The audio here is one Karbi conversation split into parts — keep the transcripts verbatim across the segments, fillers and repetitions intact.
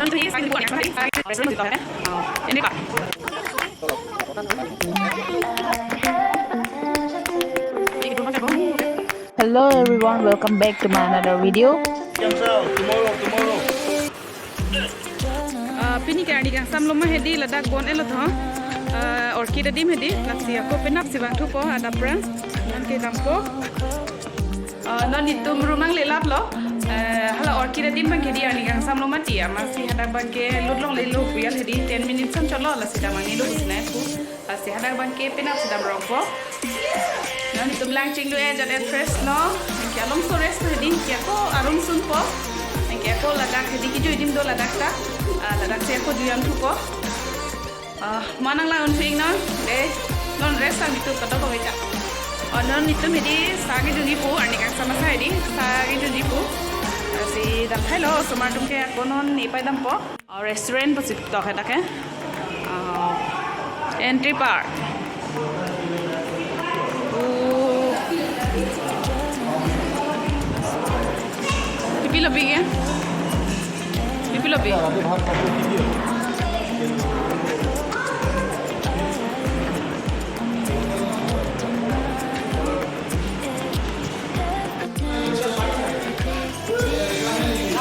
Hello everyone, welcome back to my another video. Ah, pini ke arni kangsam loma hedi ladak bon elo tho. Ah, orchid adim hedi, laksi ako penap si vangthupo adap pran. Non ke dampo. Ah, non itum rumang lelap lo. Eh, hala orchid adim bang ke di arni kangsam loma ti, amatsi hadak bang ke lut longlelo pu ya hedi, ten minutes an cholo lasi damnang nilo sinai pu. Lasi hadak bang ke penap si dam rongpo. Non itum lang chinglu eh, jat eh fresh lo. Ke along so rest hedi, ke ako arum sunpo. Ke ako ladak hedi kijui adim do ladak ta. Ah, ladak si ako jui vangthupo. Ah, manang lang unfing non. De, non rest lang itum kadokave ta. Oh, non itum hedi sa kejunji pu, arni kangsam asa hedi sa kejunji pu. Lasi dam thailo, osomar atum ke ako non ipai dampo. Oh, restaurant pusi tok hai dak ke. Oh, entry par. Oh. Pipi lobi ke? Pipi lobi?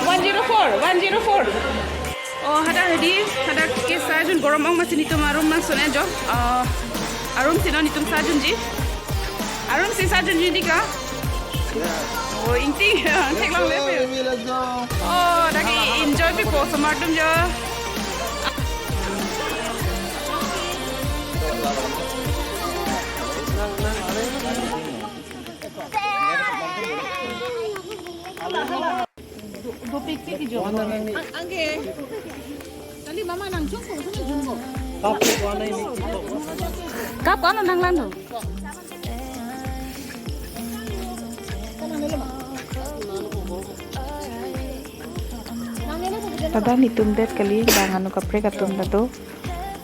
One zero four, one zero four. Oh, hadak hedi, hadak ke sa jun gorom ong amatsi netum arum mang sun enjo. Oh, arum si non netum sa junji. Arum si sa junji di ka? Oh, ingting, theklongle pu. Oh, dak ke enjoy pipo osomar atum jo. Kap ko ano nanglang do? Ladak netum det kali, bang anu kaprek atum ta do.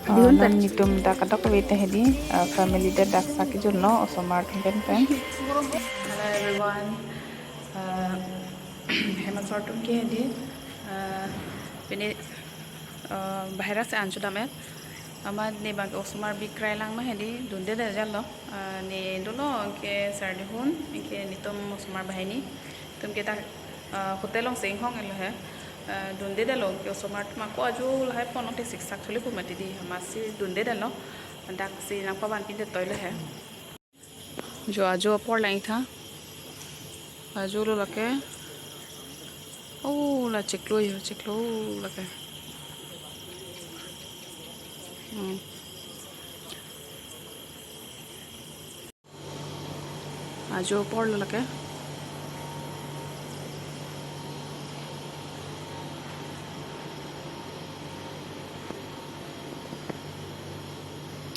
Ah, non netum ta kadokave ta hedi, ah, family det dak sa kejun lo, osomar atum pen pen. Hello everyone. Ah, hem asor atum ke hedi, ah, pini, ah, bahira si an chodam et. Amat ne bang osomar bikrai lang ma hedi, dunde det jalo. Ah, ne dolo ke sardi hun, ke netum osomar banghini. Netum ke ta, ah, hotel along si inghong elo he. Ah, dunde detlo ke osomar atum ako ajo lahai pon along te siksak thule pu mati di, amatsi dunde detlo. Dak si nangpavan pin det toilo he. Jo ajo apor lang-ik tha. Ajo lo lake. Oh, la chiklo yo, chiklo lake. Hmm. Ajo apor lo lake.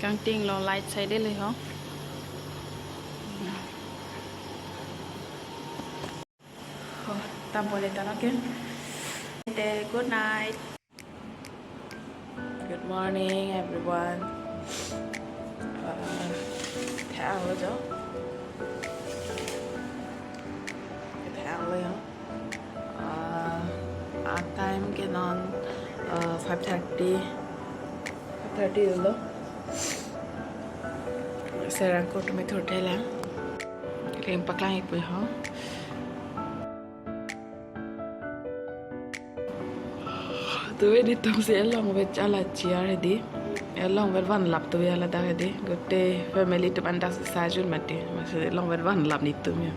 Kangting lo, light side le ho. Oh, ta bole ta lake. Te, good night. Good morning, everyone. Uh, thang lo jo. Thang lo jo. Uh, our time ke non, uh, five thirty. Five thirty lo. Serang ko tum thurthe lang. Ring paklang-ik pu ho. Tuve netum si elongvet ala chair hedi. Elongvet vanlap tuve ala dak hedi. Gute family atum an dak si sa jun mati. Amatsi elongvet vanlap netum ya.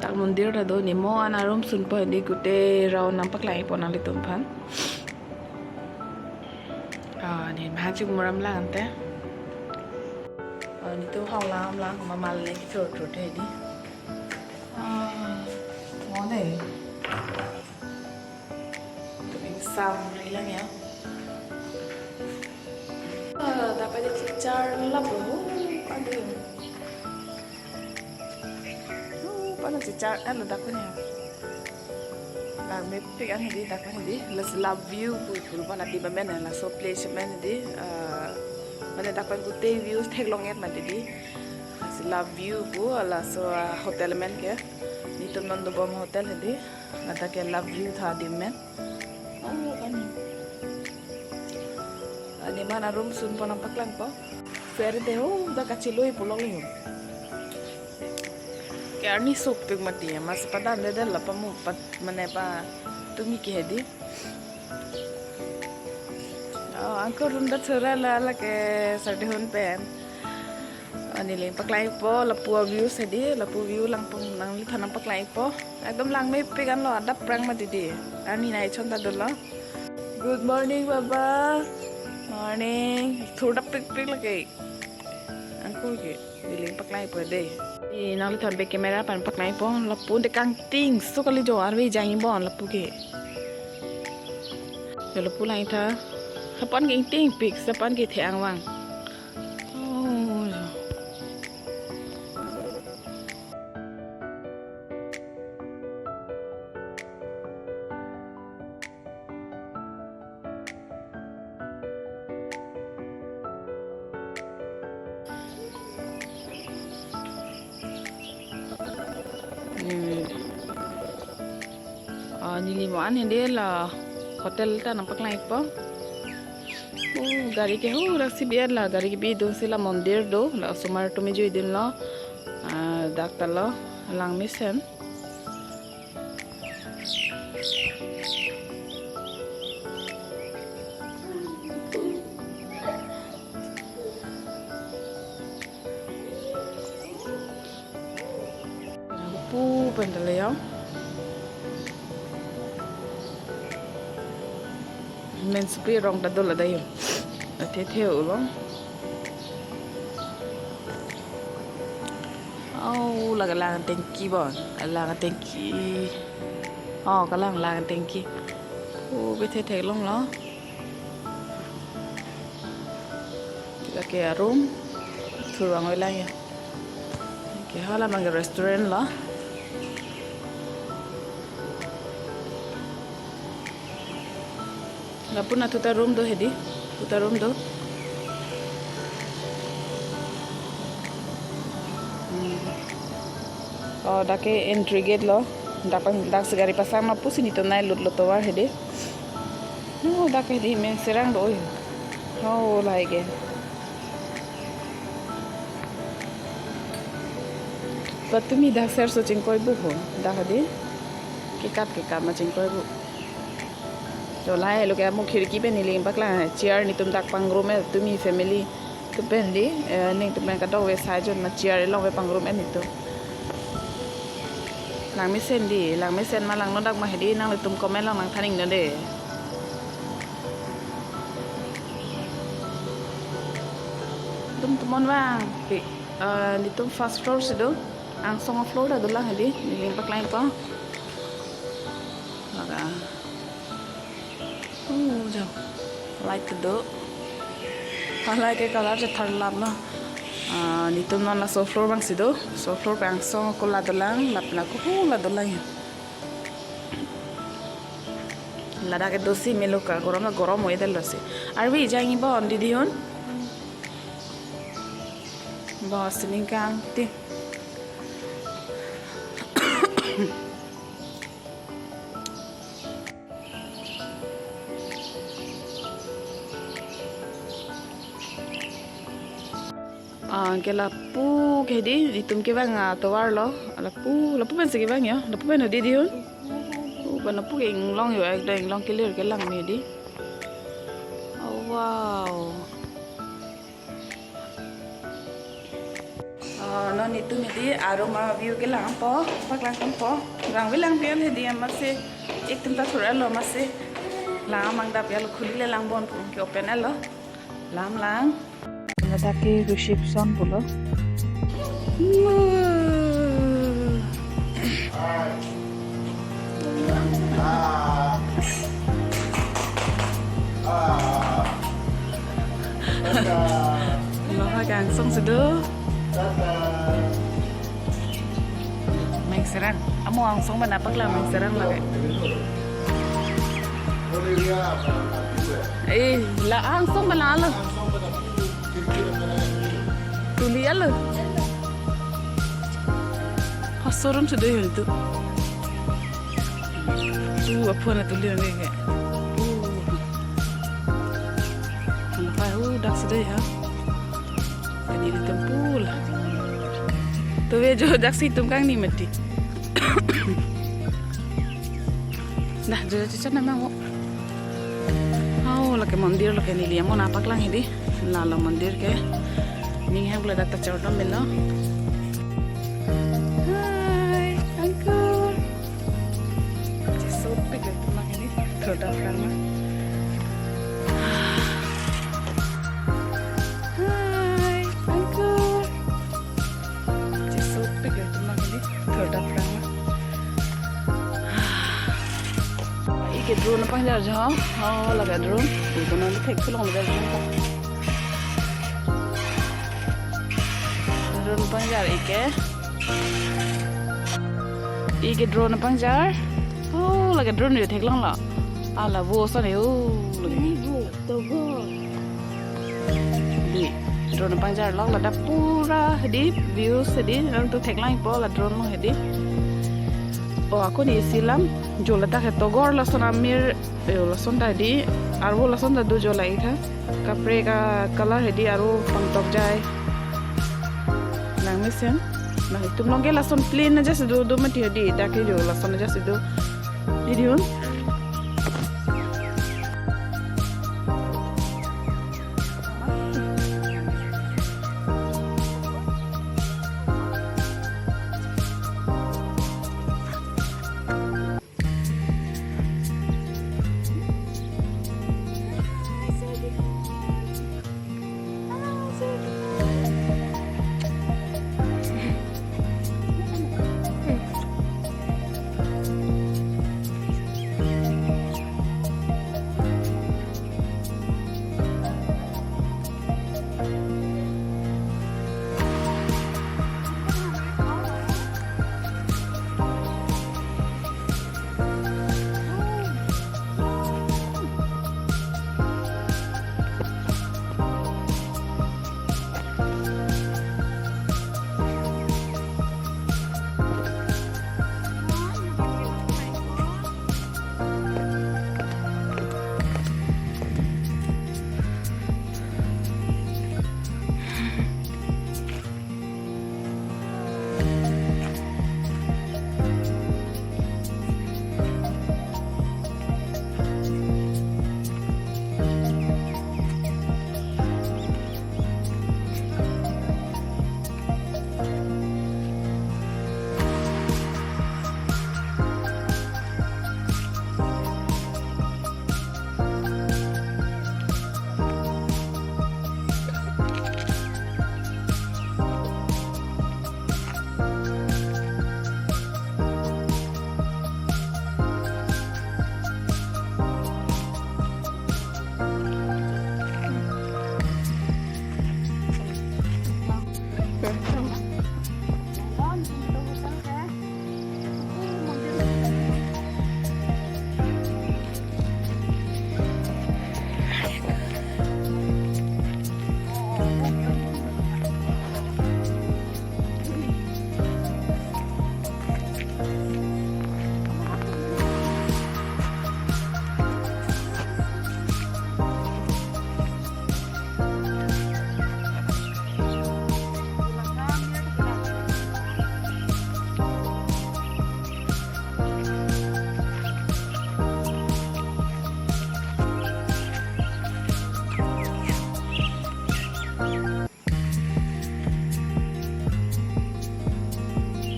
Dak mondir ta do, ne mo an arum sunpo hedi, gute round nangpaklang-ik pon nanglitum aphan. Ah, ne mahak chimur alam lang ante. Ah, netum hong lang lang, mamal ne kithur thur hedi. Ah, mo ne. Tum ingsam ri lang ya. Ah, dapat ada chichar lap lo. Aduh. Oh, pada chichar, ano dak pen ya. Dak mepik an hedi, dak pen hedi. Lasi la view pu pu pen ati ba men, laso place men hedi. Ah, mane dak pen gute views theklong-et mati di. Lasi la view pu, laso, ah, hotel men ke. Netum non dobom hotel hedi. Ladak ke la view tha adim men. Oh, Ana room sunpo nangpaklangpo. Ferry te ho, dak kacheloi pulo le ho. Ke arni sopik mati, mas padan de de la pamu pat mane patumi ke hedi. Oh, angkur room ta thura la lake sardihun pen. Oh, neli nangpaklangpo, lapu view hedi, lapu view langpon nangliphan nangpaklangpo. Ekdom langmepik anlo, adap prang mati di. Arni nai chon ta dolo. Good morning, Baba. Morning. Thur dap pikpik lake. Angkur ke, neli nangpaklangpo de. I nangliphan back camera pen paklangpo, lapu de kangting, so kali jo, arve jang ibon lapu ke. Jo lapu langtha, hapan kangtingpik, sapan ke the angvang. Oh. Hmm. Ah, neli mo-an hedi la hotel ta nangpaklangpo. Oh, gari ke ho raksi biar la, gari kebi do si la mondir do, la osomar tumi jui din lo. Ah, dak ta lo, langmesen. Pu pen ta le ya. Men supri rong ta dolo da yo. Athe the ulo. Oh, la kalang tanki bon. Kalang tanki. Oh, kalang lang tanki. Oh, bethe theklonglo. Lake a room. Thurvang oi lang ya. Ke hala mang restaurant lo. Lapu na tuta room do hedi. Tuta room do. Hmm. Oh, dak ke entry gate lo. Dak pang, dak si gari pasang ma pusi netum nai lutlo tovar hedi. Oh, dak hedi men serang do oi. Oh, lahai ke. Patumi dak serso chingkoi bu ho, dak hedi. Kekat kekat ma chingkoi bu. Jo lahai lo ke amu khirki pen neli nangpaklang, chair netum dak pangrum e tumi family atum pen di, eh, nelitum pen kadokave sai jon ma chair along ve pangrum e netum. Langmesen di, langmesen ma langno dak ma hedi nanglitum comment along nangthan ingno de. Dum tumon vang, pi, eh, netum first floor si do, angsong floor ta dolang hedi, neli nangpaklangpo. Laga. Oh, jo. Light do. Hala ke color chetharlap lo. Ah, netum non laso floor bang si do. So floor pen angsong kola dolang, lapen ako kola dolang ya. Ladak ke dosi melo ka gorom la gorom oi dalo si. Arve jang ibon didi hon. Bos sining kangting. Ah, ke lapu ke hedi, netum kevang atovar lo. Lapu, lapu pen si kevang ya, lapu pen didi hon. Oh, pen lapu ke inglong yo, ekdom inglong clear kelang me hedi. Oh, wow. Ah, non netum hedi a room a view kelangpo, paklangpo. Rang bilang pian hedi amatsi ektum ta thur alo amatsi. Lang mang dap ya lo khuli le lang bon pu ke open alo. Lam lang. Ladak ke reception pulo. Loha ke angsong si do. Meng Serang. Amo angsong mana paklang Meng Serang lake. Eh, la angsong mana alo. Tuli alo. Hasorum sudah itu. Tu apa na tuli lagi ke? Uh. Ano pa, uh, Tuh ya. Kanili tempul. Tuh ve jo jaksi tum kangni mati. Dah jo jo chan nama mo. Hau lake mondir lake neli amo na paklang hedi. Lalo mondir ke. Ning hang bela data chor dam melo. Hai, angkur. Chesopik le tum lake ni. Thurda phrang ma. Hai, angkur. Chesopik le tum lake ni. Thurda phrang ma. Ike drone pangjar jo. Oh, lake drone. Iko non thek sulong lake drone. Drone pangjar ike. Ike drone pangjar. Oh, lake drone yo theklonglo. Ala vo ason yo. Lake. Ini vo, togor. Di drone pangjarlok ladak pura hedi views hedi nangtum theklangpo la drone along hedi. Oh, ako ni isi alam jo ladak he togor lason amir, eh, lason ta hedi arvo lason ta do jo la-ik tha. Kaprek a-color hedi arvo pangtok jai. Nang mesen. Nangtum along ke lason plain aja si do do mati hedi dak ke jo lason aja si do. Hedi un.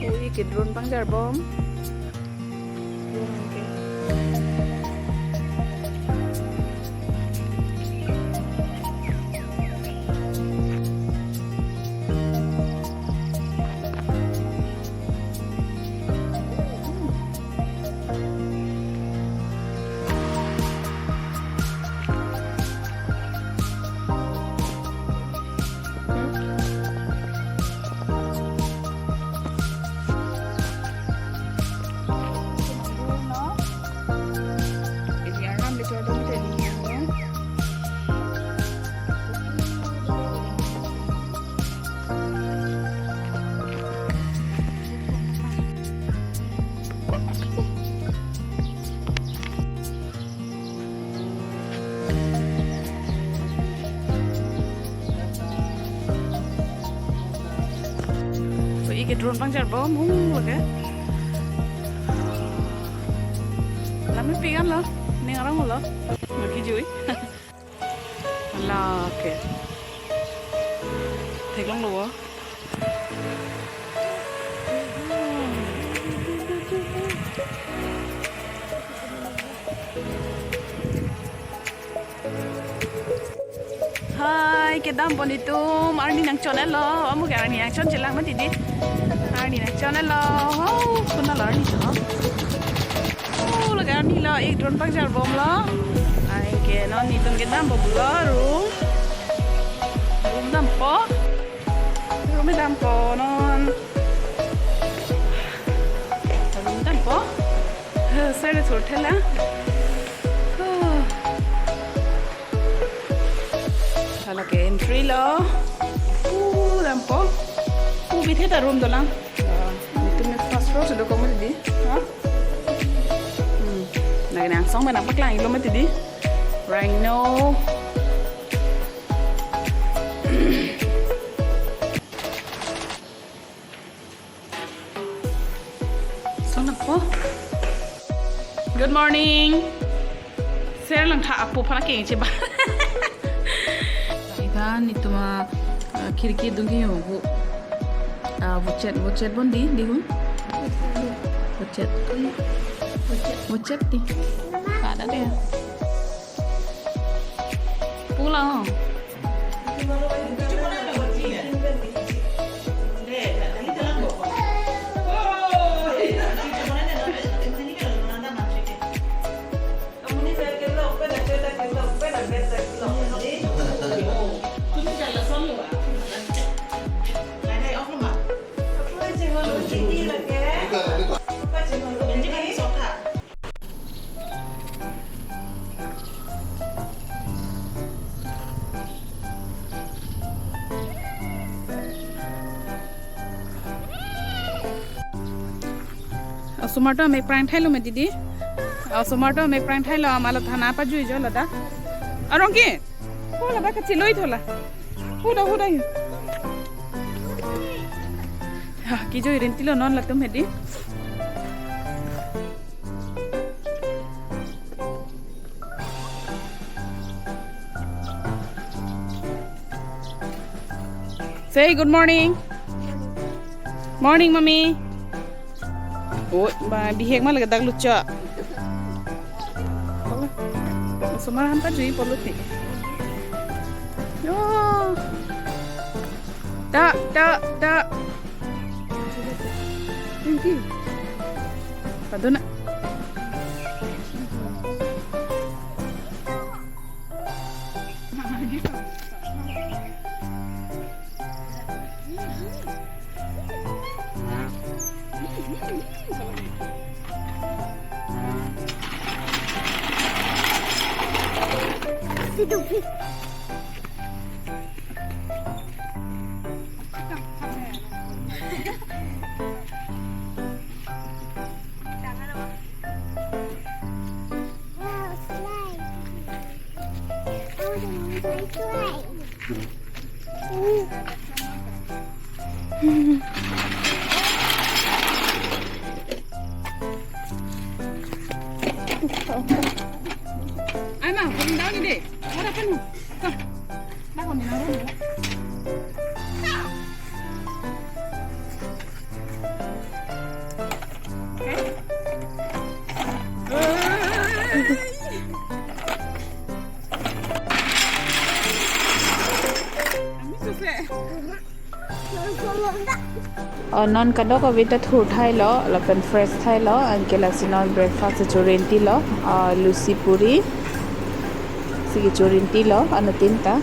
Ui, ke drone pangjar bom. Drone ke. Drone pangjar bom hung lake. Lammet pigan lo, ning arong lo. Laki jui. Lake. Theklong lo. Hai, kedam pon itum, arni nangchon-et lo, amu ke arni nangchon chelang mati di. Arni nangchon-et lo, ho, kuna lo arni to. Oh, lake arni lo, ik drone pangjar bom lo. Ai ke non itum kedam bom lo, room. Room dampo. Room dampo non. Room dampo. Sir thurthela. Hala ke entry lo. Uh, dampo. Uh, bithe ta room dolang. Ah, itum first floor si dokok mati di. Ha? Hmm. Lake nang song menang paklang ilo mati di. Rhino. Song dampo. Good morning. Sir langtha apo aphan akeng cheba. Ikan itum a, uh, khirki adung ke ho. Ah, vochet, vochet pon di, di hum. Vochet. Vochet di. Kada de. Pula ho. Osomar to amek prang thailo mati di. Osomar to amek prang thailo, amalo thana pajui jo ladak. Arong ke? Ho ladak kacheloi thola. Huda, huda hi. Ha, kejui rinti lo non latum hedi. Say good morning. Morning, mommy. Oh, ba bihek ma lake dak lucha. Osomar aphan pajui polo ti. Yo. Ta, ta, ta. Thank you. Padona. Ay, ma, pulin daw ni de. Wala pa no. Ka. Bako ni na rin. Oh, non kadokave ta thur thailo, lapen fresh thailo, anke lasi non breakfast chorintilo, ah, lusi puri, si chorintilo, anuttin ta.